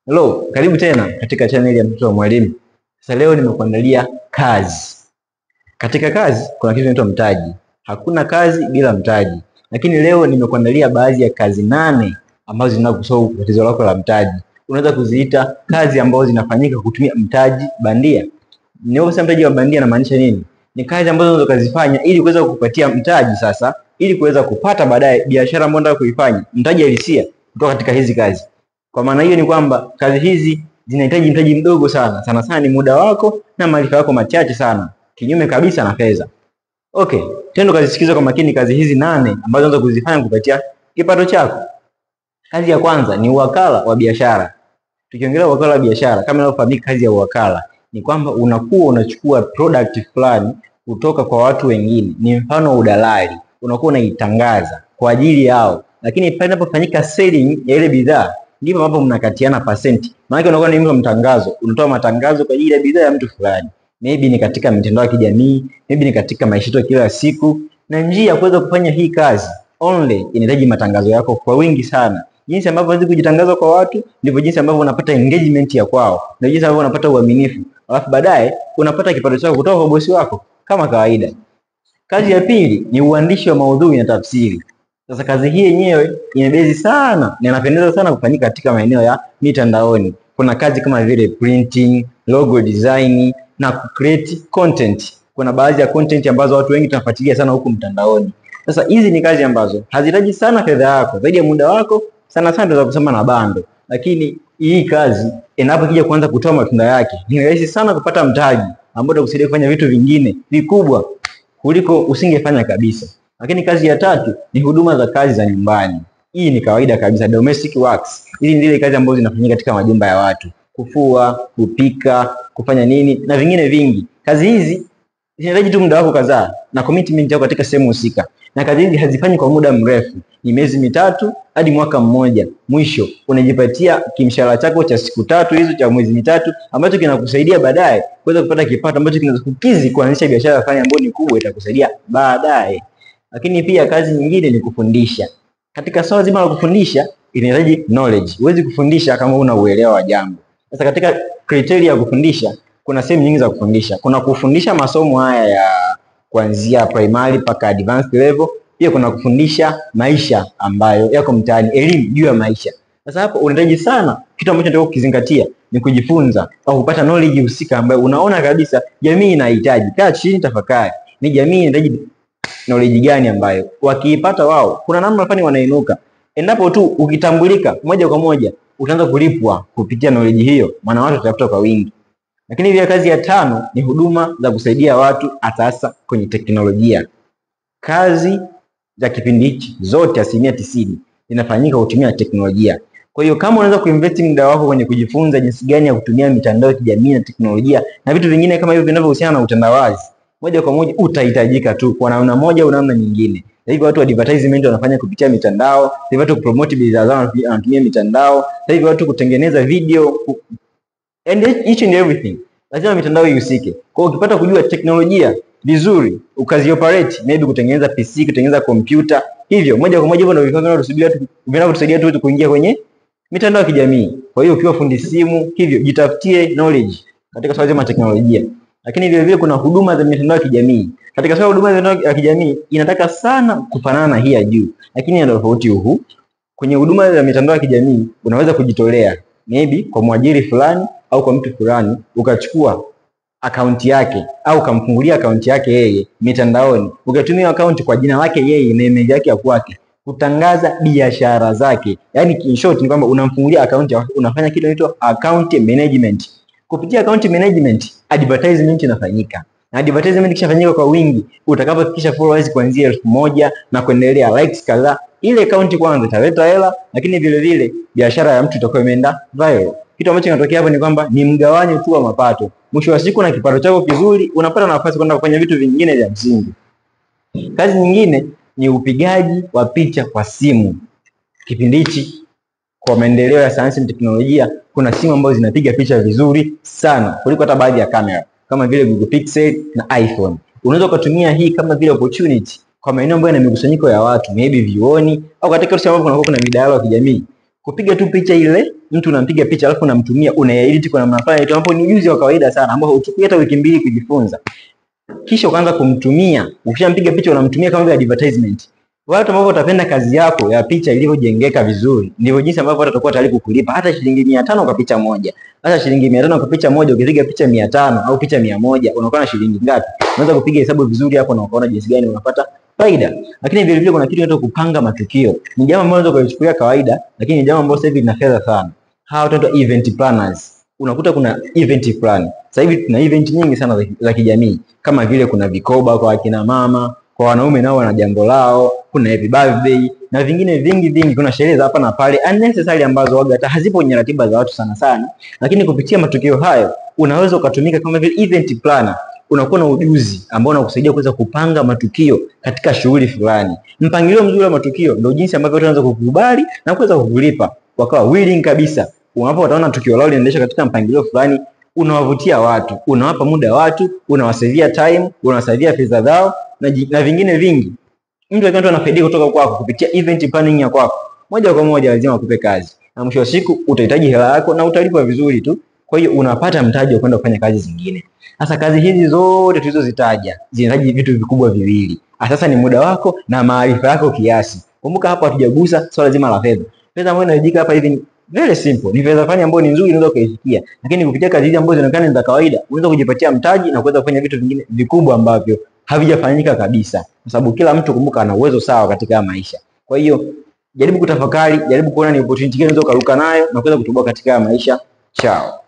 Hello, karibu tena katika channel ya Mtoto wa Mwalimu. Sasa leo nimekuandalia kazi. Katika kazi kuna kitu kinaitwa mtaji. Hakuna kazi bila mtaji. Lakini leo nimekuandalia baadhi ya kazi 8 ambazo zinakusolve tatizo lako la mtaji. Unaweza kuziita kazi ambazo zinafanyika kutumia mtaji bandia. Ninaposema mtaji wa bandia namaanisha nini? Ni kazi ambazo unaweza kuzifanya ili kuweza kukupatia mtaji sasa, ili kuweza kupata baadaye biashara ambayo unataka kuifanya, mtaji halisia kutoka katika hizi kazi. Kwa maana hiyo ni kwamba kazi hizi zinahitaji mtaji mdogo sana. Sana sana ni muda wako na maarifa yako machache sana, kinyume kabisa na fedha. Okay, tendo kazisikiza kwa makini kazi hizi 8 ambazo unaweza kuzifanya kupatia kipato chako. Kazi ya kwanza ni uwakala wa biashara. Tukiongelea uwakala wa biashara, kama inavyofahamika kazi ya uwakala ni kwamba unakuwa unachukua product fulani kutoka kwa watu wengine, ni mfano udalali, unakuwa unaitangaza kwa ajili yao, lakini pale inapofanyika selling ya ile bidhaa ndipo ambapo mnakatiana percent. Maana unakuwa ni mtu mtangazo, unatoa matangazo kwa ajili ya bidhaa ya mtu fulani. Maybe ni katika mitandao ya kijamii, maybe ni katika maisha yetu kila siku. Na njia ya kuweza kufanya hii kazi only inahitaji matangazo yako kwa wingi sana. Jinsi ambavyo unaweza kujitangaza kwa watu ndivyo jinsi ambavyo unapata engagement ya kwao, ndio jinsi ambavyo unapata uaminifu, alafu baadaye unapata kipato chako kutoka kwa bosi wako kama kawaida. Kazi ya pili ni uandishi wa maudhui na tafsiri. Sasa kazi hii yenyewe imebezi sana na inapendeza sana kufanyika katika maeneo ya mitandaoni. Kuna kazi kama vile printing, logo design na create content. Kuna baadhi ya content ambazo watu wengi tunafuatilia sana huku mtandaoni. Sasa hizi ni kazi ambazo hazihitaji sana fedha yako, zaidi ya muda wako, sana sana tunaweza kusema na bando. Lakini hii kazi inapokuja kuanza kutoa matunda yake, ni rahisi sana kupata mtaji ambao utakusaidia kufanya vitu vingine vikubwa kuliko usingefanya kabisa. Lakini kazi ya tatu ni huduma za kazi za nyumbani. Hii ni kawaida kabisa, domestic works. Hizi ni zile kazi ambazo zinafanyika katika majumba ya watu, kufua, kupika, kufanya nini na vingine vingi. Kazi hizi zinahitaji tu muda wako kadhaa na commitment yako katika sehemu husika. Na kazi hizi hazifanyi kwa muda mrefu, ni miezi 3 hadi mwaka mmoja. Mwisho unajipatia kimshahara chako cha siku 3 hizo cha mwezi 3 ambacho kinakusaidia baadaye kuweza kupata kipato ambacho kinaweza kukizi kuanzisha biashara fulani ambayo ni kubwa, itakusaidia baadaye. Lakini pia kazi nyingine ni kufundisha. Katika swala zima la kufundisha inahitaji knowledge. Huwezi kufundisha kama huna uelewa wa jambo. Sasa katika criteria ya kufundisha kuna sehemu nyingi za kufundisha. Kuna kufundisha masomo haya ya kuanzia primary mpaka advanced level. Pia kuna kufundisha maisha ambayo yako mtaani, elimu juu ya maisha. Sasa hapo unahitaji sana kitu ambacho unataka kukizingatia ni kujifunza au kupata knowledge husika ambayo unaona kabisa jamii inahitaji. Kaa chini, tafakari, ni jamii inahitaji knowledge gani ambayo wakiipata wao kuna namna fulani wanainuka. Endapo tu ukitambulika moja kwa moja utaanza kulipwa kupitia knowledge hiyo, maana watu watatafuta kwa wingi. Lakini pia kazi ya 5 ni huduma za kusaidia watu hasa kwenye teknolojia. Kazi za kipindi hichi zote 90% zinafanyika kutumia teknolojia. Kwa hiyo kama unaweza kuinvest muda wako kwenye kujifunza jinsi gani ya kutumia mitandao ya kijamii na teknolojia na vitu vingine kama hivyo vinavyohusiana na utandawazi, moja kwa moja utahitajika tu kwa namna moja au namna nyingine. Sasa hivi watu advertisement wanafanya kupitia mitandao, sasa hivi watu kupromote bidhaa zao wanatumia mitandao, sasa hivi watu kutengeneza video and each and everything. Lazima mitandao ihusike. Kwa hiyo ukipata kujua teknolojia vizuri, ukazioperate, maybe kutengeneza PC, kutengeneza kompyuta, hivyo moja kwa moja hivyo ndio vifaa vinavyotusaidia tu kuingia kwenye mitandao ya kijamii. Kwa hiyo ukiwa fundi simu, hivyo jitafutie knowledge katika swala zima la teknolojia. Lakini vile vile kuna huduma za mitandao ya kijamii. Katika swala huduma za mitandao ya kijamii inataka sana kufanana na hii ya juu, lakini ina tofauti huu. Kwenye huduma za mitandao ya kijamii unaweza kujitolea maybe kwa mwajiri fulani au kwa mtu fulani, ukachukua akaunti yake au ukamfungulia akaunti yake yeye mitandaoni, ukatumia akaunti kwa jina lake yeye na email yake ya kwake kutangaza biashara zake. Yaani in short ni kwamba unamfungulia akaunti, unafanya kitu kinaitwa account management. Kupitia account management advertisement inafanyika. Na advertisement ikishafanyika kwa wingi, utakapofikisha followers kuanzia 1000 na kuendelea, likes kadhaa, ile account kwanza italeta hela, lakini vile vile biashara ya mtu itakuwa imeenda viral. Kitu ambacho kinatokea hapo ni kwamba ni mgawanyo tu wa mapato. Mwisho wa siku na kipato chako kizuri, unapata nafasi kwenda kufanya vitu vingine vya msingi. Kazi nyingine ni upigaji wa picha kwa simu. Kipindi hichi kwa maendeleo ya sayansi na teknolojia, kuna simu ambazo zinapiga picha vizuri sana kuliko hata baadhi ya kamera kama vile Google Pixel na iPhone. Unaweza ukatumia hii kama vile opportunity kwa maeneo ambayo yana mikusanyiko ya watu, maybe vyuoni au katika sehemu ambapo kunakuwa kuna midahalo ya kijamii, kupiga tu picha ile mtu unampiga picha alafu unamtumia, unaedit kwa namna fulani, ambapo ni ujuzi wa kawaida sana ambao huchukui hata wiki mbili kujifunza. Kisha ukaanza kumtumia, ukishampiga picha unamtumia kama vile advertisement. Watu ambao watapenda kazi yako ya picha ilivyojengeka vizuri, ndivyo jinsi ambavyo watu watakuwa tayari kukulipa hata shilingi 500 kwa picha moja. Hata shilingi 500 kwa picha moja, ukipiga picha 500 au picha 100 unakuwa na shilingi ngapi? Unaweza kupiga hesabu vizuri hapo na ukaona jinsi gani unapata faida. Lakini vile vile kuna kitu kinaitwa kupanga matukio. Ni jambo ambalo unaweza kulichukulia kawaida, lakini ni jambo ambalo sasa hivi lina fedha sana. Hawa watu wanaitwa event planners. Unakuta kuna event fulani. Sasa hivi tuna event nyingi sana za kijamii, kama vile kuna vikoba kwa akina mama, kwa wanaume nao wana jambo lao, kuna happy birthday na vingine vingi vingi. Kuna sherehe za hapa na pale unnecessary ambazo waga hata hazipo kwenye ratiba za watu sana sana, lakini kupitia matukio hayo unaweza ukatumika kama vile event planner. Unakuwa na ujuzi ambao unakusaidia kuweza kupanga matukio katika shughuli fulani. Mpangilio mzuri wa matukio ndio jinsi ambavyo watu wanaweza kukubali na kuweza kukulipa, wakawa willing kabisa. Unapo wataona tukio lao linaendeshwa katika mpangilio fulani, unawavutia watu, unawapa muda watu, unawasaidia time, unawasaidia fedha zao na vingine vingi. Mtu akiwa anafaidika kutoka kwako kupitia event planning ya kwako, moja kwa moja lazima akupe kazi, na mwisho wa siku utahitaji hela yako na utalipwa vizuri tu. Kwa hiyo unapata mtaji wa kwenda kufanya kazi zingine. Sasa kazi hizi zote tulizozitaja zinahitaji vitu vikubwa viwili. Sasa ni muda wako na maarifa yako kiasi. Kumbuka hapo hatujagusa swala zima la fedha. Fedha ambayo inahitajika hapa hivi ni very simple. Ni fedha fulani ambayo ni nzuri, unaweza ukaifikia. Lakini kupitia kazi hizi ambazo zinaonekana ni za kawaida, unaweza kujipatia mtaji na kuweza kufanya vitu vingine vikubwa ambavyo havijafanyika kabisa. Kwa sababu kila mtu kumbuka ana uwezo sawa katika maisha. Kwa hiyo jaribu kutafakari, jaribu kuona ni opportunity gani unaweza ukaruka nayo na kuweza kutoboa katika maisha. Chao.